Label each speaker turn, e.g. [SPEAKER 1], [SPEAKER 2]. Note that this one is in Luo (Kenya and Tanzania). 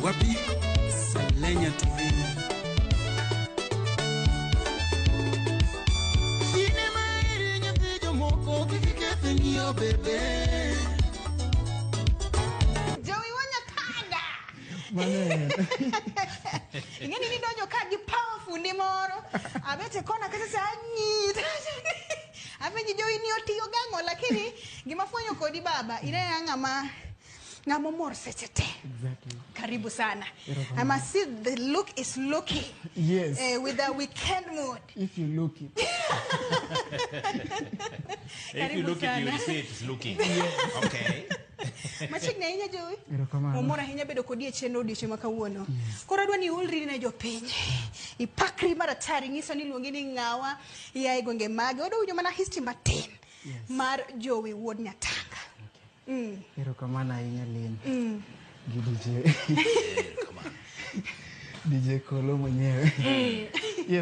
[SPEAKER 1] Wapi Salenya TV. Sinema eri nyathi jomoko kik iketh ng'iyo bebe.
[SPEAKER 2] Jowi wanyakanga.
[SPEAKER 3] Mano
[SPEAKER 2] Ing'eni nidonjo ka gi power fundi moro. Abet e kona kacha cha anyita. Apenji Jowi ni otiyo gang'o lakini gima fwenyo kodi baba ine ng'ama ng'ama omor seche te.
[SPEAKER 3] Exactly.
[SPEAKER 2] Karibu sana.
[SPEAKER 3] Erokamano.
[SPEAKER 2] I must see the look is looking.
[SPEAKER 3] Yes.
[SPEAKER 2] With a weekend mood.
[SPEAKER 3] If you look it.
[SPEAKER 4] If you
[SPEAKER 2] Karibu
[SPEAKER 4] look it, you
[SPEAKER 2] sana.
[SPEAKER 4] will see it is looking. Okay.
[SPEAKER 2] Machiegni ahinya Jowi.
[SPEAKER 3] Erokamano.
[SPEAKER 2] Omor ahinya bedo kodi e chenro odiochieng' ma kawuono. Koro adwa ni iulri ne jopiny. Ipakri maratari nyiso ni iluongi ni ng'awa, ia e gwenge mage. Wadwa winjo mana history matin mar Jowi wuod Nyatanga.
[SPEAKER 3] Erokamano ahinya Lin. Gi DJ. DJ Kolo mwenyewe.